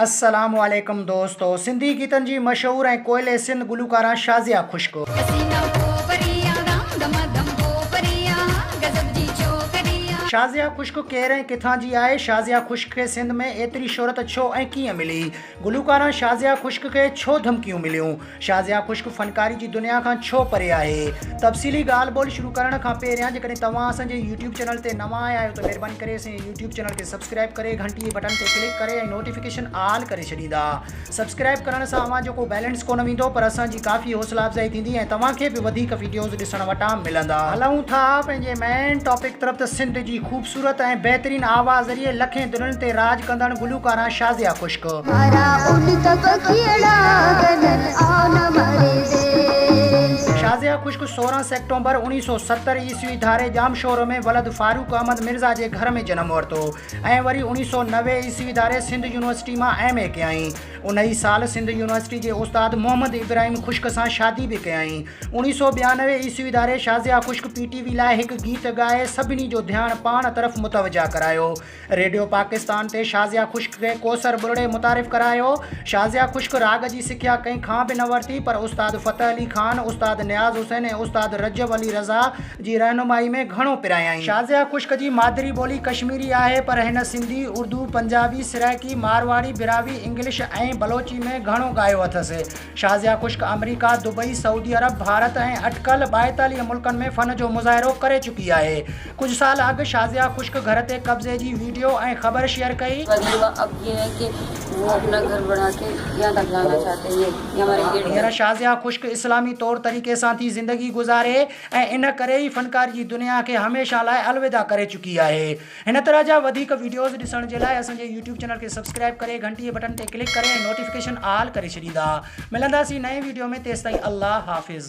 السلام عليڪم دوستو سنڌي گيتن جي مشهور ۽ ڪوئلي سنڌ گلوڪارا شازيه خشڪ. شازيه خشڪ ڪير ۽ ڪٿان جي آهي؟ شازيه خشڪ کي سنڌ ۾ ايتري شهرت ڇو ۽ ڪيئن ملي؟ گلوڪارا شازيه خشڪ کي ڇو ڌمڪيون مليون؟ شازيه خشڪ فنڪاري جي دنيا کان ڇو پري آهي؟ تفصيلي ڳالهه ٻولهه شروع ڪرڻ کان پهريان جيڪڏهن توهان اسان جي يوٽيوب چينل تي نوان آيا آهيو ته مهرباني ڪري اسان جي يوٽيوب چينل کي سبسڪرائيب ڪري گهنٽي جي بٽڻ تي ڪلڪ ڪري ۽ نوٽيفڪيشن آل ڪري ڇڏيندا. سبسڪرائيب ڪرڻ سان اوهان جو ڪو بيلنس ڪونه ويندو پر اسان جي ڪافي حوصلا افزائي ٿيندي ۽ توهان کي به وڌيڪ وڊيوز ڏسڻ وٽان ملندا. هلون ٿا پنهنجي مين ٽاپڪ طرف ته سنڌ جي خوبصورت ۽ بهترين آواز ذريعي لکين دلين تي راڄ ڪندڙ گلوڪاران شازيه خشڪ. شازيه خشڪ 16 سيپٽمبر 1970 عيسوي ڌاري ڄامشورو ۾ ولد فاروق احمد مرزا جي گهر ۾ جنم ورتو ۽ وري 1990 عيسوي ڌاري سنڌ يونيورسٽي مان ايم اي ڪيائين. ان ئي سال سنڌ يونيورسٽي جي استاد محمد ابراهيم خشڪ سان شادي به ڪيائين. 1992 عيسوي ڌاري شازيه خشڪ پي ٽي وي لاء هڪ گيت ڳائي سڀني جو ڌيان پاڻ طرف متوجه ڪرايو. ريڊيو پاڪستان تي شازيه خشڪ کي ڪوثر ٻرڙي متعارف ڪرايو. شازيه خشڪ راڳ جي سکيا ڪنهن کان به نه ورتي پر استاد فتح علي خان، استاد نياز حسين ۽ استاد رجب علي رضا جي رهنمائي ۾ گهڻو پرايائين. شازيه خشڪ جي مادري ٻولي ڪشميري آهي پر هن سنڌي، اردو، پنجابي، سرائيڪي، مارواڙي، براهوي، انگلش ۽ بلوچي ۾ گهڻو ڳايو اٿس. شازيه خشڪ آمريڪا، دبئي، سعودي عرب، ڀارت ۽ اٽڪل 42 ملڪن ۾ فن جو مظاهرو ڪري چڪي آهي. ڪجهه سال اڳ شازيه خشڪ گهر تي قبضي جي ويڊيو ۽ خبر شيئر ڪئي. اب يه هي ڪي وو اپنا گهر بڙها ڪي يهان تڪ لانا چاهتي هين يي هماري گيٽ هينئر شازيه خشڪ اسلامي طور طريقي سان ٿي زندگي گذاري ۽ ان ڪري ئي فنڪاري جي دنيا کي هميشه لاء الوداع ڪري چڪي آهي. هن طرح جا وڌيڪ وڊيوز ڏسڻ جي لاء اسان جي يوٽيوب چينل کي سبسڪرائيب ڪري گهنٽي جي بٽڻ تي ڪلڪ ڪري ۽ نوٽيفڪيشن آل ڪري ڇڏيندا. ملنداسين نئين وڊيو ۾ تيستائين الله حافظ.